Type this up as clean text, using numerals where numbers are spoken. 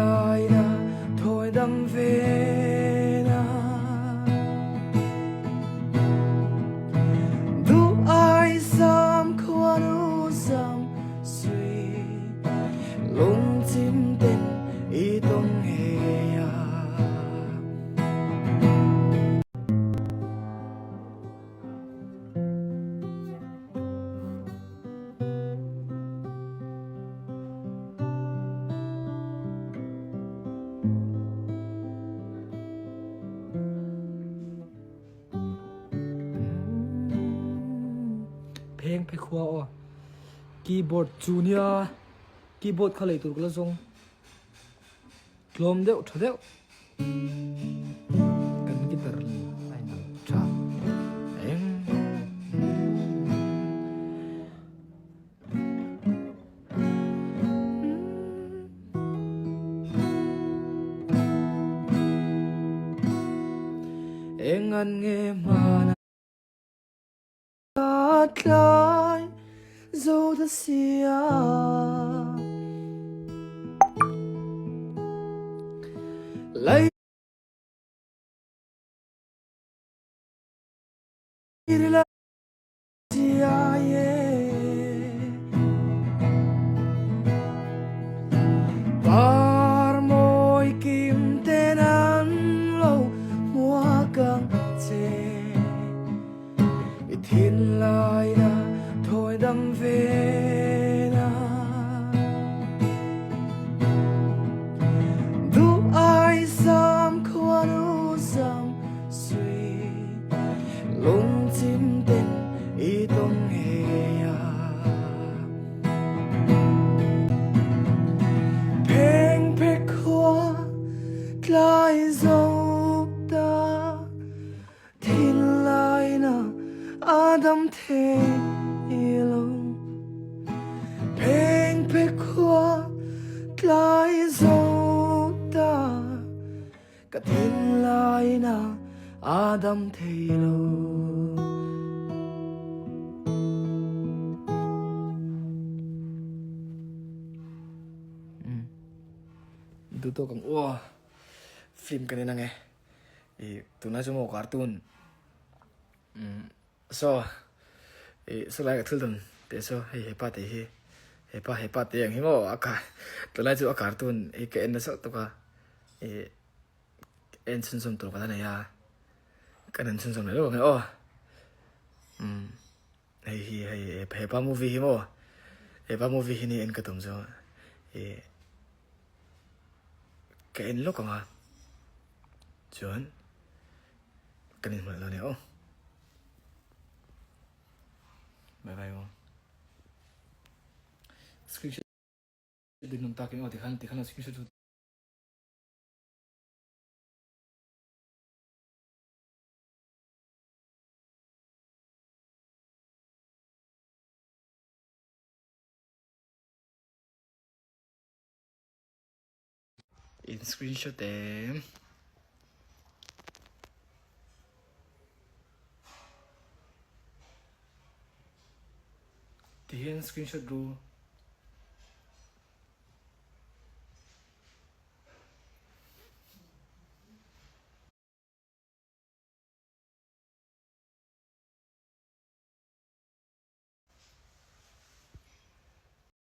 lai na thawi dam ve na Duh ai sam khuanu sam sui Lungchim ten i tong he a. Pheng phe khua aw. Keyboard chu nia keyboard kha lei tur ka la zawng. Tlawm deuh tha deuh. Kan guitar a inang tha eng. Eng an nge hmana tlai zo ta sia. Lai Par mawi kim ten an lo hmuak ang che I thinlai na thawi dam ve na Duh ai sam khuanu sam sui Lungchim ten i tong he a. Pheng phe khua tlai zo ta thinlai na a dam thei lo. Pheng phe khua tlai zo ta Ka thinlai na a dam thei lo. Du tawk ang ua film kan en ange i tunlai chu maw cartoon So i saw lai ka thil dawn teh saw hei hepa tih hi hepa hepa tih ang hi maw a ka tunlai chu a cartoon hi ka en nasa lutuk a ih en chhunzawm tur ka la nei a ka en chhunzawm leh lawk ang e aw umm hei hi hei hepa movie hi maw hepa movie hi ni en ka tum chu ih ka en lawk ang a chuan. Kan inhmuh lo nia aw. Bye bye aw. Screenshot din num takin aw tikhan tikhan screenshot chu In screenshot em. Ti hian screenshot ru.